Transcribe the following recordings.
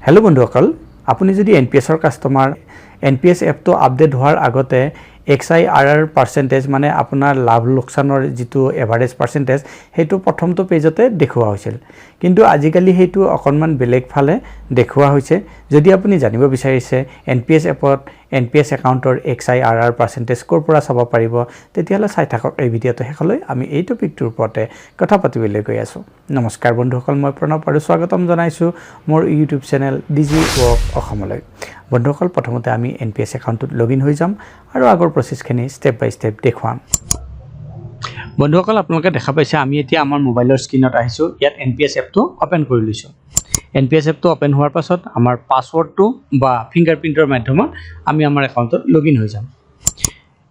Hello' বন্ধুসকল, আপুনি যদি এনপিএছৰ কাষ্টমাৰ, এনপিএছ এপটো আপডেট হোৱাৰ আগতে এক্সআইআৰআৰ পাৰ্চেণ্টেজ, মানে আপোনাৰ লাভ লোকচানৰ যিটো এভাৰেজ পাৰ্চেণ্টেজ, সেইটো প্ৰথমটো পেজতে দেখুওৱা হৈছিল। কিন্তু আজিকালি সেইটো অকণমান বেলেগ ফালে দেখুওৱা হৈছে। যদি আপুনি জানিব বিচাৰিছে এনপিএছ এপত এনপিএছ একাউণ্টৰ এক্সআইআৰআৰ পাৰ্চেণ্টেজ ক'ৰ পৰা চাব পাৰিব, তেতিয়াহ'লে চাই থাকক এই ভিডিঅ'টো শেষলৈ। আমি এই টপিকটোৰ ওপৰতে কথা পাতিবলৈ গৈ আছোঁ। নমস্কাৰ বন্ধুসকল, মই প্ৰণৱ আৰু স্বাগতম জনাইছোঁ মোৰ ইউটিউব চেনেল ডিজি ৱৰ্ক অসমলৈ। বন্ধুসকল, প্ৰথমতে আমি এনপিএছ একাউণ্টটোত লগ ইন হৈ যাম আৰু আগৰ প্ৰচেছখিনি ষ্টেপ বাই ষ্টেপ দেখুৱাম। বন্ধুসকল, আপোনালোকে দেখা পাইছে, আমি এতিয়া আমাৰ মোবাইলৰ স্ক্ৰীণত আহিছোঁ। ইয়াত এনপিএছ এপটো অ'পেন কৰি লৈছোঁ। এনপিএছ এপটো অ'পেন হোৱাৰ পাছত আমাৰ পাছৱৰ্ডটো বা ফিংগাৰ প্ৰিণ্টৰ মাধ্যমত আমি আমাৰ একাউণ্টত লগ ইন হৈ যাম।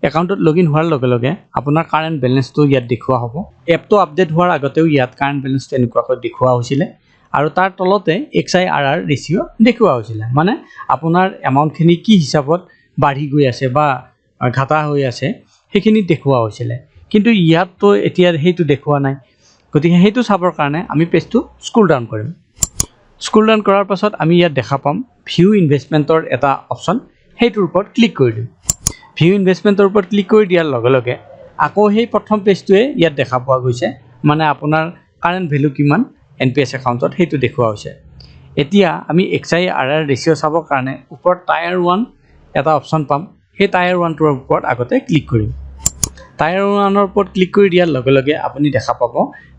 একাউণ্টত লগ ইন হোৱাৰ লগে লগে আপোনাৰ কাৰেণ্ট বেলেঞ্চটো ইয়াত দেখুওৱা হ'ব। এপটো আপডেট হোৱাৰ আগতেও ইয়াত কাৰেণ্ট বেলেঞ্চটো এনেকুৱাকৈ দেখুওৱা হৈছিলে আৰু তাৰ তলতে এক্সআইআৰআৰ ৰেচিঅ' দেখুওৱা হৈছিলে, মানে আপোনাৰ এমাউণ্টখিনি কি হিচাপত বাঢ়ি গৈ আছে বা ঘাটা হৈ আছে, সেইখিনি দেখুওৱা হৈছিলে। কিন্তু ইয়াততো এতিয়া সেইটো দেখুওৱা নাই। গতিকে সেইটো চাবৰ কাৰণে আমি পেজটো স্ক্ৰল ডাউন কৰিম। স্ক্ৰল ডাউন কৰাৰ পাছত আমি ইয়াত দেখা পাম ভিউ ইনভেষ্টমেণ্টৰ এটা অপশ্যন। সেইটোৰ ওপৰত ক্লিক কৰি দিম। ভিউ ইনভেষ্টমেণ্টৰ ওপৰত ক্লিক কৰি দিয়াৰ লগে লগে আকৌ সেই প্ৰথম পেজটোৱে ইয়াত দেখা পোৱা গৈছে, মানে আপোনাৰ কাৰেণ্ট ভেলু কিমান এনপিএছ একাউণ্টত, সেইটো দেখুওৱা হৈছে। এতিয়া আমি এক্সআইআৰআৰ ৰেচিঅ' চাবৰ কাৰণে ওপৰত টায়াৰ 1 এটা অপশ্যন পাম। সেই টায়াৰ 1টোৰ ওপৰত আগতে ক্লিক কৰিম। টায়াৰ 1ৰ ওপৰত ক্লিক কৰি দিয়াৰ লগে লগে আপুনি দেখা পাব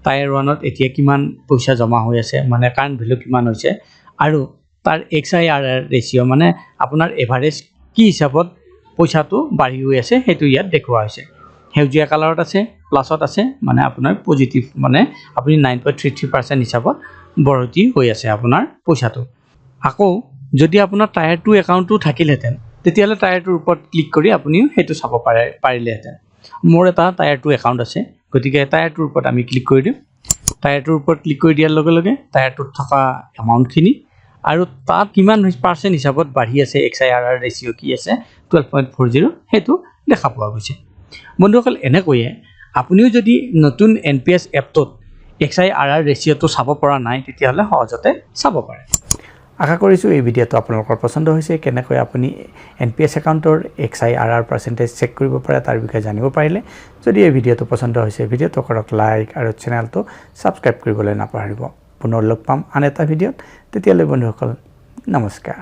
টায়াৰ 1ত এতিয়া কিমান পইচা জমা হৈ আছে, মানে কাৰেণ্ট ভেলু কিমান হৈছে আৰু তাৰ এক্সআইআৰআৰ ৰেচিঅ', মানে আপোনাৰ এভাৰেজ কি হিচাপত পইচাটো বাঢ়ি গৈ আছে, সেইটো ইয়াত দেখুওৱা হৈছে। সেউজীয়া কালাৰত আছে, প্লাছত আছে, মানে আপোনাৰ পজিটিভ, মানে আপুনি 9.33% হিচাপত বৰ্ধি হৈ আছে আপোনাৰ পইচাটো। আকৌ যদি আপোনাৰ টায়াৰ 2 একাউণ্টটো থাকিলহেঁতেন, তেতিয়াহ'লে টায়াৰ 2ৰ ওপৰত ক্লিক কৰি আপুনিও সেইটো চাব পাৰিলেহেঁতেন। মোৰ এটা টায়াৰ 2 একাউণ্ট আছে, গতিকে টায়াৰ 2ৰ ওপৰত আমি ক্লিক কৰি দিম। টায়াৰ 2ৰ ওপৰত ক্লিক কৰি দিয়াৰ লগে লগে টায়াৰ 2ত থকা এমাউণ্টখিনি আৰু তাত কিমান পাৰ্চেণ্ট হিচাপত বাঢ়ি আছে, এক্সআইআৰআৰ ৰেচিঅ' কি আছে, 12.40, সেইটো দেখা পোৱা গৈছে। বন্ধুসকল, এনেকৈয়ে আপুনিও যদি নতুন এনপিএছ এপটোত এক্সআইআৰআৰ ৰেচিঅ'টো চাব পৰা নাই, তেতিয়াহ'লে সহজতে চাব পাৰে। আশা কৰিছোঁ এই ভিডিঅ'টো আপোনালোকৰ পচন্দ হৈছে। কেনেকৈ আপুনি এনপিএছ একাউণ্টৰ এক্সআইআৰআৰ পাৰ্চেণ্টেজ চেক কৰিব পাৰে, তাৰ বিষয়ে জানিব পাৰিলে। যদি এই ভিডিঅ'টো পচন্দ হৈছে, ভিডিঅ'টো কৰক লাইক আৰু চেনেলটো ছাবস্ক্ৰাইব কৰিবলৈ নাপাহৰিব। পুনৰ লগ পাম আন এটা ভিডিঅ'ত। তেতিয়ালৈ বন্ধুসকল, নমস্কাৰ।